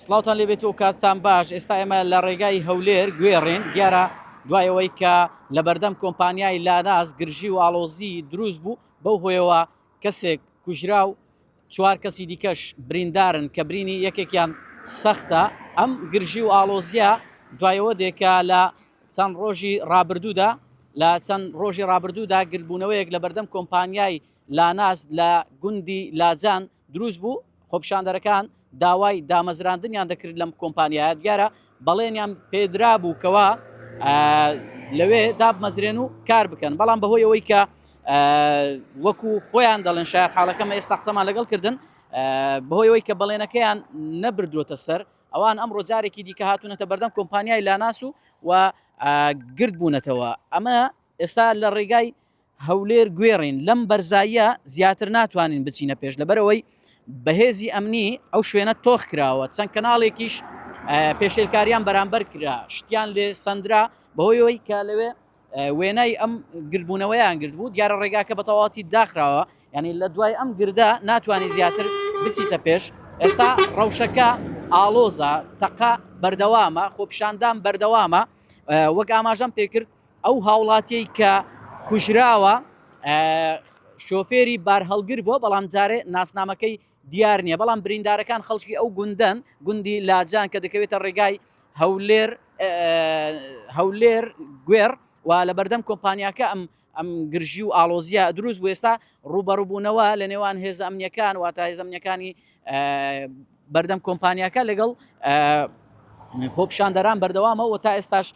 سڵاوتان لێبێت و کاتتان باش ئێستا ئێمە لە ڕێگای هەولێر گوێڕین دیارە دوای ئەوەی کە لە بەردەم کۆمپانیای لاناس گرژی و ئاڵۆزی دروست بوو بەو هۆیەوە کەسێک کوژرا و چوار کەسی دیکەش بریندارن کە برینی یەکێکیان سەختە ئەم گرژی و ئاڵۆزیە دوایەوە دێکە لە چەند ڕۆژی ڕابردوودا لە چەند ڕۆژی ڕابردوودا گردبوونەوەیەک لە بەردەم کۆمپانیای لاناس لە گوندی لاجان دروست بوو، خۆپیشاندەرەکان داوای دامەزراندنیان دەکرد لەم کۆمپانیایە، دیارە بەڵێنیان پێدرابوو کەوا لەوێ دابمەزرێن و کار بکەن، بەڵام بەهۆی ئەوەی کە وەکو خۆیان دەڵێن شایەت حاڵەکەمە ئێستا قسەمان لەگەڵ کردن بەهۆی ئەوەی کە بەڵێنەکەیان نەبردووەتە سەر ئەوان ئەمڕۆ جارێکی دیکە هاتوونەتە بەردەم کۆمپانیای لاناس و و گرد بوونەتەوە ئەمە ئێستا لە ڕێگای هەولێر گوێڕین لەم بەرزاییە زیاتر ناتوانین بچینە پێش لەبەرئەوەی بەهێزی ئەمنی ئەو شوێنە تۆخ کراوە چەند کەناڵێکیش پێشێلکاریان بەرامبەر کرا شتیان لێ سندرا بەهۆیەوەی کە لەوێ وێنای ئەم گردبوونەوەیان گرت بوو دیارە ڕێگاکە بە تەواتی داخراوە یعنی لە دوای ئەم گردە ناتوانانی زیاتر بچیتە پێش ئێستا ڕەوشەکە ئاڵۆزە تەقە بەردەوامە خۆپیشاندان بەردەوامە وەک ئاماژەم پێکرد ئەو هاوڵاتیەی کە کوژراوە شۆفێری بارهەڵگر بووە بەڵام جارێ ناسنامەکەی دیار نییە بەڵام بریندارەکان خەڵکی ئەو گوندەن گوندی لاجان کە دەکەوێتە ڕێگای هەولێر هەولێر گوێڕ و لە بەردەم کۆمپانیاکە ئەم ئەم گرژی و ئاڵۆزیە دروست بوو ئێستا ڕوبەڕوبوونەوە لە نێوان هێزە ئەمنیەکان واتە هێزە ئەمنیەکانی بەردەم کۆمپانیاکە لەگەڵ خۆپیشاندەران بەردەوامە و تا ئێستاش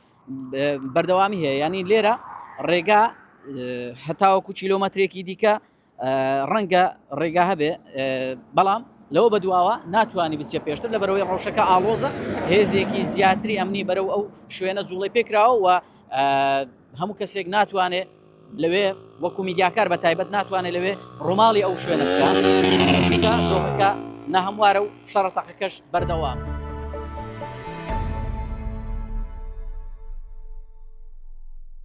بەردەوامی هەیە ینی لێرە ڕێگا هەتاوەکو کیلۆمەترێکی دیکە ڕەنگە ڕێگا هەبێ بەڵام لەوە بەدواوە ناتوانانی بچێ پێشتر لە بەرەوەی ڕەوشەکە ئاڵۆزە هێزێکی زیاتری ئەمنی بەرەو ئەو شوێنە جوڵی پێکراوە و هەموو کەسێک ناتوانێت لەوێ وەکو میدیاکار بە تایبەت ناتوانێت لەوێ ڕووماڵی ئەو شوێنە بکات دۆخەکە ناهەموارە و شەڕە تەقەکەش بەردەوام.